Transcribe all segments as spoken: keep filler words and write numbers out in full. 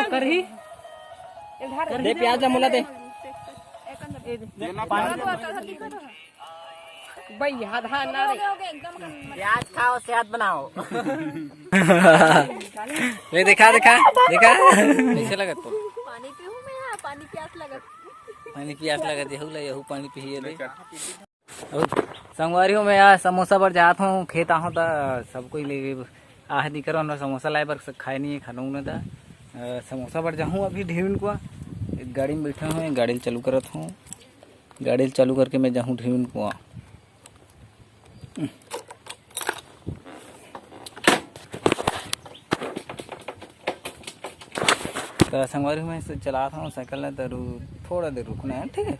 करही। दे प्याज ला मोला दे। भैया धान ना रे। प्याज खाओ, सेहत बनाओ। ले देखा, देखा, देखा। कैसे लगत तो? पानी पीहूं मैं, हाँ, पानी प्यास लगत। पानी प्यास लगत, यहू ला, यहू पानी पिए दे। अउ संगवारी हो, मैं आज समोसा बर जात हूँ, खेत आहूँ त सब कोई ले आह दिकर समोसा लाए बर, खाए नहीं है, खानू न त। अ, समोसा बर जाहूँ अभी ढेविन कुआ। एक गाड़ी में बैठा हूँ, एक गाड़ी ल चालू करत हूँ, गाड़ी ल चालू करके मैं जाहूँ ढेविन कुआ। त संगवारी हो, मैं चलात हूँ साइकिल ल, त रु-, थोड़ा देर रुकना है, ठीक है।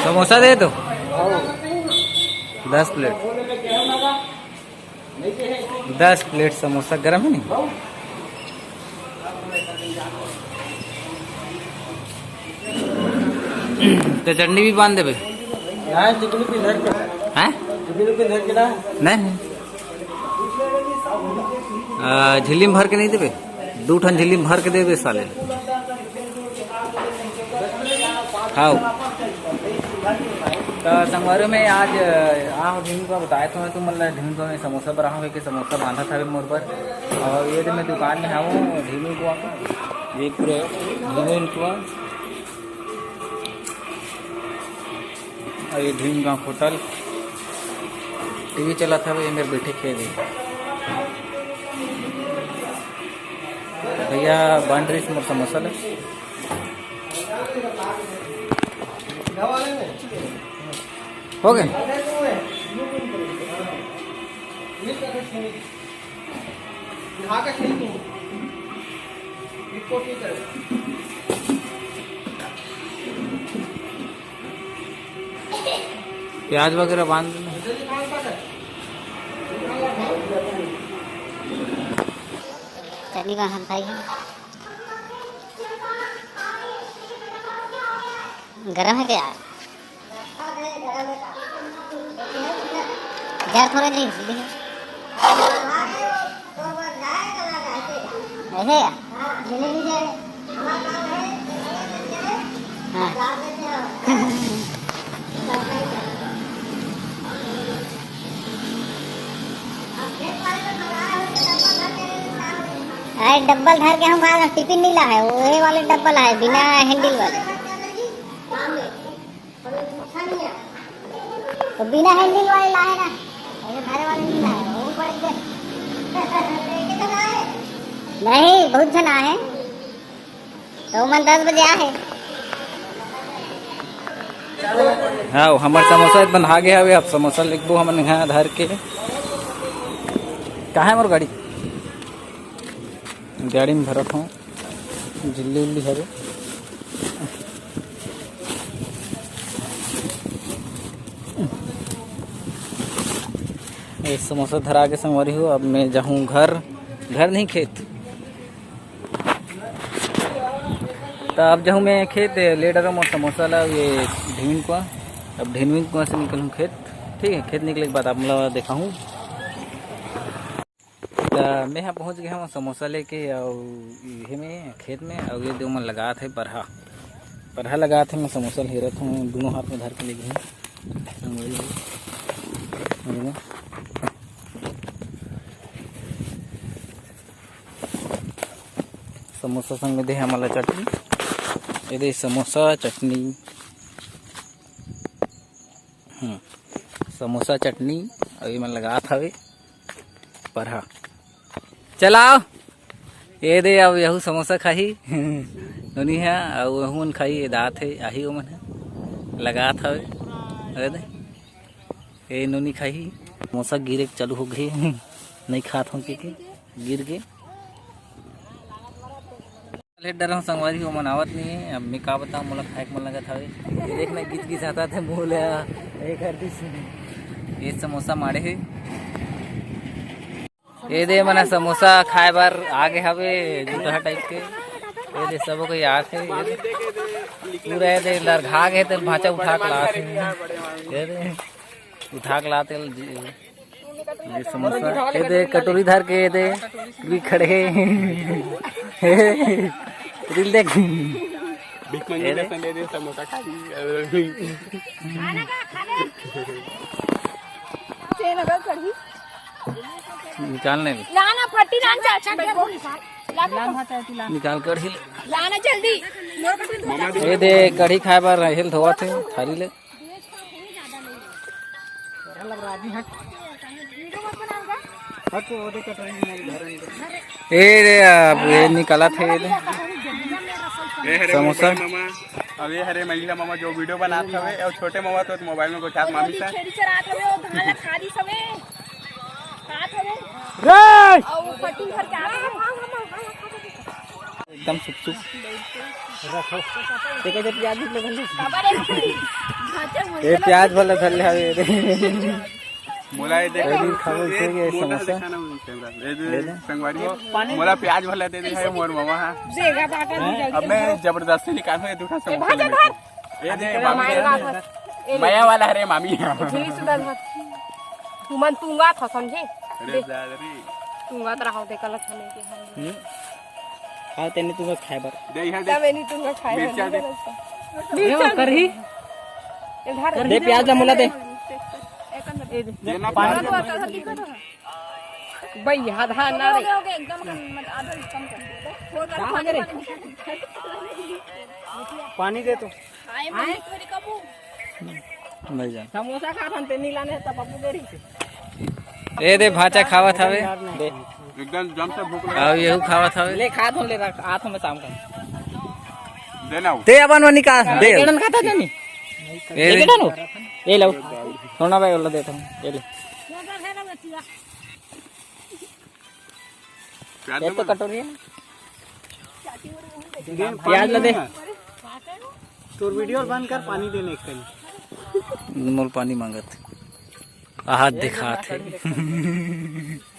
समोसा दे तो। दस प्लेट। दस प्लेट समोसा गरम है नहीं? तो चटनी भी बांध देबे। हाँ, चिकनी पीस धर के। हैं? चिकनी पीस धर के ना। नहीं, नहीं। आ, झिल्ली में भर के नहीं देबे, दू ठन झिल्ली में भर के देबे साले। हाँ। त संगवारी हो, मैं आज, आ, ढेविन कुआ बताए तो मैं तुमन ला, ढेविन कुआ में समोसा बर आहूँ के समोसा बांधत हवे मोर बर। अउ ये दे मैं दुकान में हवं ढेविन कुआ का, ये पूरा ढेविन कुआ। अउ ये ढेविन कुआ होटल, टीवी चलत हवे, ये मेर बैठे के दे। भैया बांध रहिस मोर समोसा ले। हो गए। प्याज वगैरह बांध देना। चटनी कौन हम खाई है? गरम है क्या? जर थोड़ा नहीं, सीधे। ऐसे या? हाँ। अरे डब्बल धर के हम खा, टिफिन नहीं ला है, वो ये वाले डब्बल है, बिना हैंडल वाले। तो बिना हैंडल वाले लाए ना, ऐसे धरे वाले नहीं लाए, वो पड़ गए। नहीं, बहुत झन आए हैं, तो मन दस बजे आए हैं। हाँ, हमर समोसा बना गया हवे, अब समोसा लिखबो हमन यहाँ धर के। कहाँ है मोर गाड़ी? गाड़ी में भरत हूँ, झिल्ली उल्ली हवे। ये समोसा धरा के संगवारी हो, अब मैं जाहूँ घर, घर नहीं खेत। त अब जाहूँ मैं खेत, ले डरम अउ समोसा ला ये ढेविन कुआ। अब ढेविन कुआ से निकलूँ खेत, ठीक है। खेत निकले के बाद आप ला देखाहूँ। त मैं ह पहुँच गए हूँ समोसा लेके, अउ इहे में खेत में, अउ ये दे मन लगात है परहा, परहा लगात है। मैं समोसा ल हेरत हूँ, दोनों हाथ में धर के ले गए हूँ। समोसा संग में दे हमला चटनी, ये दे समोसा चटनी। हम्म, समोसा चटनी अभी मन लगात हवे परहा। चलाओ, ये दे अब यहू समोसा खाही। नोनी है, अउ वहू मन खाही, ये दात है, आही ओमन है, लगात हवे। अरे दे, ये नोनी खाही। समोसा गिरे के चालू हो गए। नहीं खात हूँ के, के गिर के। ले डरहूँ संगवारी हो, मन आवत नहीं है। अब मैं का बताऊँ, मोला खाए के मन लगत हवे। ये देख ना, गिच गिच आता थे मुँह ले, एक हर दिस। ये समोसा माड़े है। ये दे मन समोसा खाए बर आगे हवे, जुटहा टाइप के। ये दे सबो कोई आथे, ये दे पूरा ये दे लरघा गे, तेल भांचा उठा के लाथे। ये दे उठा के लाते ल जी, ये समोसा। ये दे कटोरी धर के, ये दे भी खड़े। रील देख। भीख मंगे ये दे। जैसन दे दे समोसा खा ली। निकाल नहीं। लाना फटी लान जा, अच्छा, लाना। निकाल कढ़ी ले। लाना जल्दी। ये दे कढ़ी खाए बर राहेल धोवत हे थारी ले। ए रे, अब ये निकालत हे, ये दे। ए हरे समोसा। मोबाइल मामा, अब ये हरे महिला मामा जो वीडियो बनात हवे, और छोटे मामा तो मोबाइल में गोचात मामी सा। छेड़ी चरात हवे, वो धान खा दी सवे। खात हवे। रे! और वो पट्टी भर के आत हवे। एकदम सुख सुख। देखो जब प्याज निकले बंदे। बाबा रे, भांचा मुझे ये प्याज वाला धर ले हवे रे। मोला ये देखो, अभी खाओ, ये इसे ये मोला समोसा। दिखाना उन कैमरा। ये दे, ये दे। संगवारी हो, मोला प्याज वाला दे दे है मोर मामा हा। देगा बाटा भी जल्दी अब मैं करो। जबरदस्ती निकालूं ये दूठा ए, समोसा भांचा लेके। धर। ये दे, मामी माई दे। बाप। ए, मया वाला हरे मामी। झिली सुधा धर। तुमन तुंगा था समझे? अरे दे। दादा रे। तुंगा तो रहो दे गलत हमें के हम। हम्म। खाओ तेने तुंगा खाए बर। दे यहाँ दे। तब एनी तुंगा खाए मिर्चा बर दे। नहीं गलत था। ये वो करही। इधर दे प्याज ला मोला दे। ए दे। देना पानी पानी दे। भैया धान ना रे। हो गया, हो गया, एकदम कम, मत, आधा कम कर दो। हो गया, कहाँ पानी करे? पानी दे तो। हाय, मम्मी, थोड़ी कबू। नहीं जान। समोसा खात हन, तेनी लाने त पप्पू दे रही थी। ए दे भांचा खावत हवे। दे। एकदम जम से भूख लगा। आओ, येहू खावत हवे। ले, खात हन, ले रख, आत हमें शाम का। देना हो। ते अपन मनी का दे। एके डन खाता जानी। ए एके डन हो। ए लो। सोना भाई, वाला देता हूँ। ये ले। प्याज ये तो नमक। कटोरी है। प्याज ला दे। तोर वीडियो बंद कर, पानी देने एक कनी। मोल पानी मांगत। आहात दिखात है।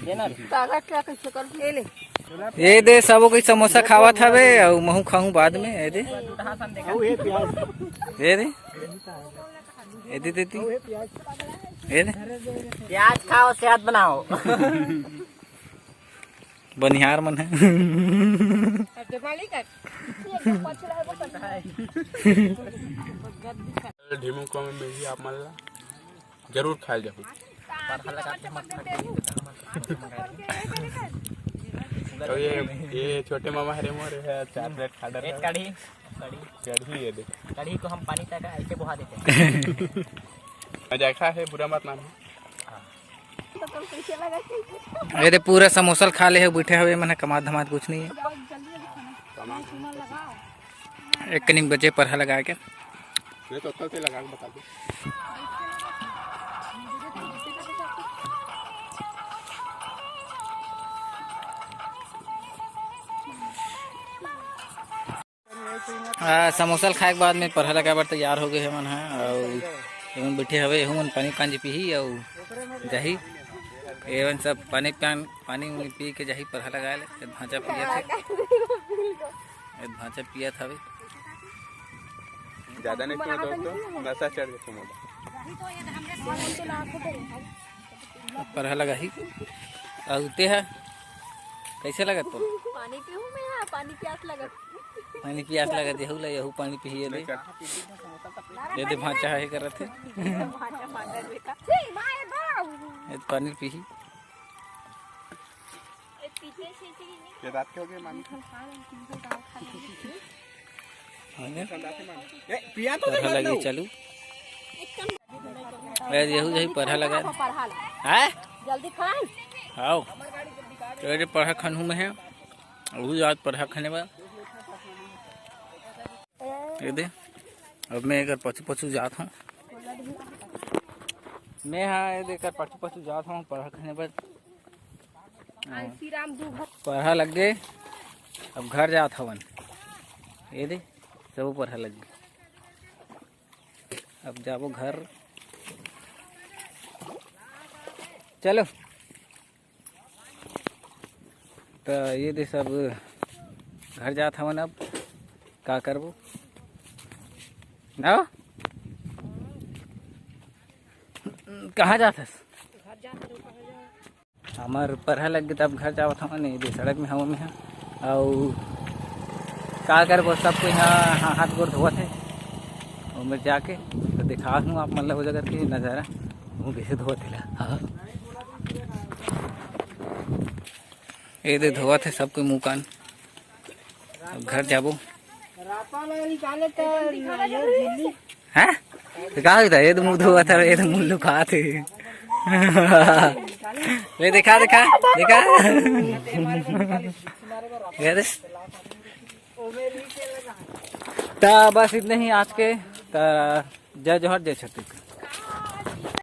ये ना। कागज क्या कैसे कर ले ले। ये दे, सबो कोई समोसा खावत हवे, अउ महू खाहूं बाद में। ये दे। अउ ये प्याज। ये दे। ये दे, दे, दे। अउ ये प्याज। ये दे। प्याज खाओ, सेहत बनाओ। बनिहार मन है। अब जमा ली कर। ढीमू कम में भी आप मन ला जरूर खाए जाहू। तो ये, ये छोटे मामा हरे मोर है, चार प्लेट खा डाला। एक कढ़ी, कढ़ी। कढ़ी ये दे। कढ़ी को हम पानी तक ऐसे बहा देते हैं। मजाक है, बुरा मत मानो। ये दे पूरा समोसा खा ले हे, बैठे हुए मन कमात धमात कुछ नहीं है। एक कनिक बचे परहा लगा के। नहीं तो तब से लगा के बता दो। आ, समोसा ल खाए के बाद में परहा लगाए बर तैयार हो गए हे मन ह, अउ एमन बैठे हवे, एहू मन पानी पानी पीही अउ जाही। एमन सब पानी पान, पानी उनी पी के जाही परहा लगाए ले। ए भांचा पियत हे, ए भांचा पियत हवे। ज्यादा नहीं पीना दोस्तों, नशा चढ़ जाता मोला। परहा लगाही। अउ ते ह कैसे लगत तो? पानी पीहूं मैं, हाँ, पानी प्यास लगत। पानी प्यास लगत, यहू ला, यहू पानी पीही, ये दे। ये दे भांचा हे करत हे। भांचा मांगत बेटा। छी, माय बाऊ। ये पानी पीही। ये पीछे से, से नहीं। ये रात के हो गए मामी। हाँ ने? ए, पिया तो परहा लगे चालू। ए, यहू यही परहा लगा। परहा ला। हैं? जल्दी खान। आओ। तो ये परहा खनहू में है। वही आज परहा खाने बा। ये दे। अब मैं एकर पछू पछू जात हूँ। मैं हाँ, ये दे एकर पछू पछू जात हूँ परहा खाने बर। परहा लग गे। अब घर जात हवन। ये दे, सबो परहा लग गे। अब जाबो घर। चलो। त ये दे सब घर जात हवन अब, का करबो ना? कहाँ जात हस? हमर परहा लग गे, तब घर जावत हवन। ये दे सड़क में हवन में, अउ का करबो, सब कोई हा, हा, हाथ गोड़ धोवत हे। ओमेर जाके तो दिखात हूँ आप मन ला वो जगह के नज़ारा, वो कैसे धोवत हे ला। हाँ। ये दे धोवत हे सब कोई मुँह कान। अब घर जाबो। हैं? तो का होता है? ये तो मुँह धोवत हे, ये तो मुँह लुकात हे। ले देखा, देखा, देखा। ये दे। त बस इतने ही आज के। त जय जोहार, जय छत्तीसगढ़।